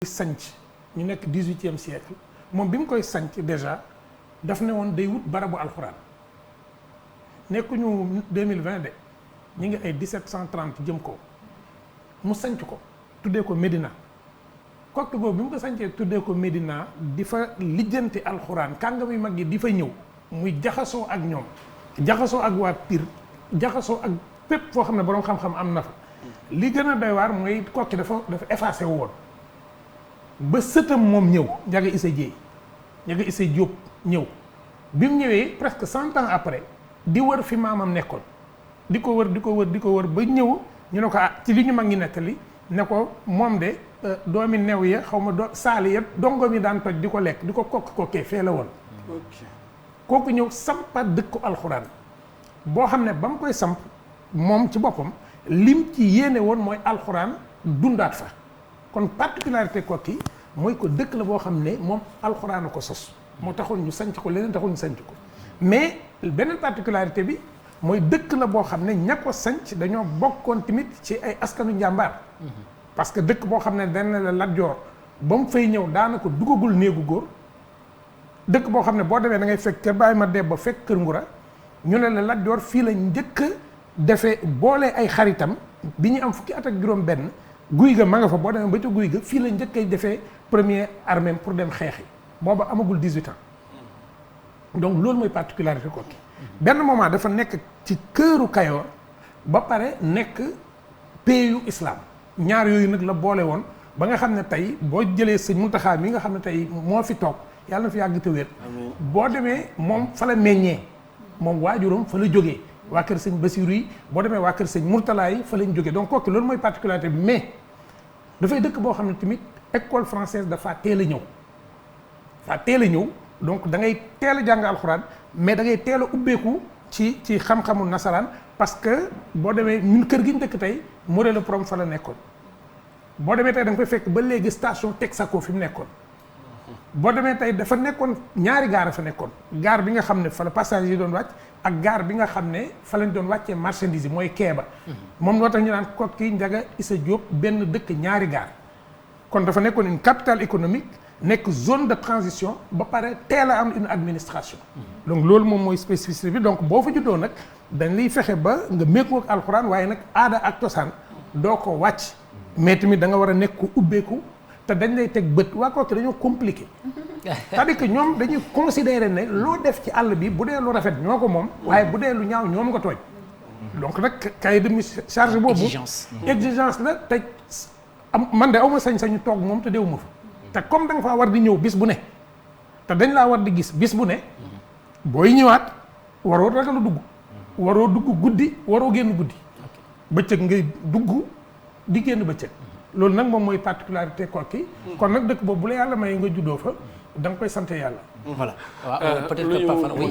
sanc ñu nekk 18e siècle moom bi mu koy sanc déjà daf ne woon day wut barabu alxuraan nekkuñu 2020 de ñu ngi ay 1730 jëm ko mu sanc ko tuddee ko Médina kokki boobu bi mu ko sancee tuddee ko Médina di fa lijjanti alxuraan kàngam yu mag yi di fa ñëw muy jaxasoo ak ñoom jaxasoo ak waa Pire jaxasoo ak fépp foo xam ne boroom xam-xam am na fa li gën a doy waar mooy kokki dafa effacé woon ba sëtam moom ñëw Ndiaga Issa Dièye Ndiaga Issa Diop ñëw bi mu ñëwee presque 100 ans après di wër fi maamam nekkoon di ko wër ba ñëw ñu ne ko ci li ñu mag ngi nettali ne ko moom de doomi new ya xaw ma saali ya dongo mi daan toj di ko lekk di ko kokkee fee la woon kooku ñëw sampa dëkku alxuraan boo xam ne ba mu koy samp moom ci boppam lim ci yéene woon mooy alxuraan dundaat fa kon particularité Koki mooy ko dëkk la boo xam ne moom alxuraan a ko sos moo taxoon ñu sanc ko leneen taxoon ñu sanc ko mais beneen particularité bi mooy dëkk la boo xam ne ña ko sanc dañoo bokkoon tamit ci ay askanu njàmbaar parce que dëkk boo xam ne dañ la Lat Joor ba mu fay ñëw daanaka dugagul néegu góor dëkk boo xam ne boo demee da ngay fekk kër Baay Ma Demba fekk kër Ngura ñu ne la Lat Joor fii la njëkk defee boole ay xaritam bi ñu am fukki at ak juróom benn guy ga ma nga fa boo demee ba ca guy ga fii la njëkk a defee premier armée pour dem xeexi booba amagul 18 ans donc loolu mooy particularité Koki benn moment dafa nekk ci këru Kayoor ba pare nekk pays islam ñaar yooyu nag la boole woon ba nga xam ne tey boo jëlee sëñ Muntaxa mi nga xam ne tey moo fi toog yàlla na fi yàgg te wér boo demee moom fa la meññee moom waajuram fa la jógee waa kër sëñ Basiru yi boo demee waa kër sëñ Murtala yi fa lañ jógee donc Koki loolu mooy particularité bi mais dafay dëkk boo xam ne tamit école française dafa teel a ñëw donc da ngay teel a jàng alxuraan mais da ngay teel a ubbeeku ci xam-xamu nasaraan parce que boo demee ñun kër gi ñu dëkk tey Morée le Prom fa la nekkoon boo demee tey da nga koy fekk ba léegi station Texaco fi mu nekkoon boo demee tey dafa nekkoon ñaari gaar fa nekkoon gaar bi nga xam ne fa la passagers yi doon wàcc ak gaar bi nga xam ne fa lañ doon wàccee marchandise yi mooy keeba moom loo tax ñu naan Koki Ndiaga Issa Diop benn dëkk ñaari gaar kon dafa nekkoon une capitale économique nekk zone de transition ba pare teel a am une administration donc loolu moom mooy spécificité bi donc boo fa juddoo nag dañ liy fexe ba nga méngoo ak alxuraan waaye nag aada ak cosaan doo ko wàcc mais tamit da nga war a nekk ku ubbeeku te dañ lay teg bët waa Koki dañoo compliqué c'est-à-dire que ñoom dañuy considérer ne loo def ci àll bi bu dee lu rafet ñoo ko moom waaye bu dee lu ñaaw ñoom nga tooñ donc nag cahier de charge boobu exigence la te man de aw ma sañ-sañu toog moom te déwuma fa te comme da nga faa war di ñëw bis bu ne te dañ laa war di gis bis bu ne booy ñëwaat waroo ragal a dugg waroo dugg guddi waroo génn guddi bëccëg ngay dugg di génn bëccëg loolu nag moom mooy particularité Koki kon nag dëkk boobu bu la yàlla may nga juddoo fa da nga koy sant yàlla voilà peut-être que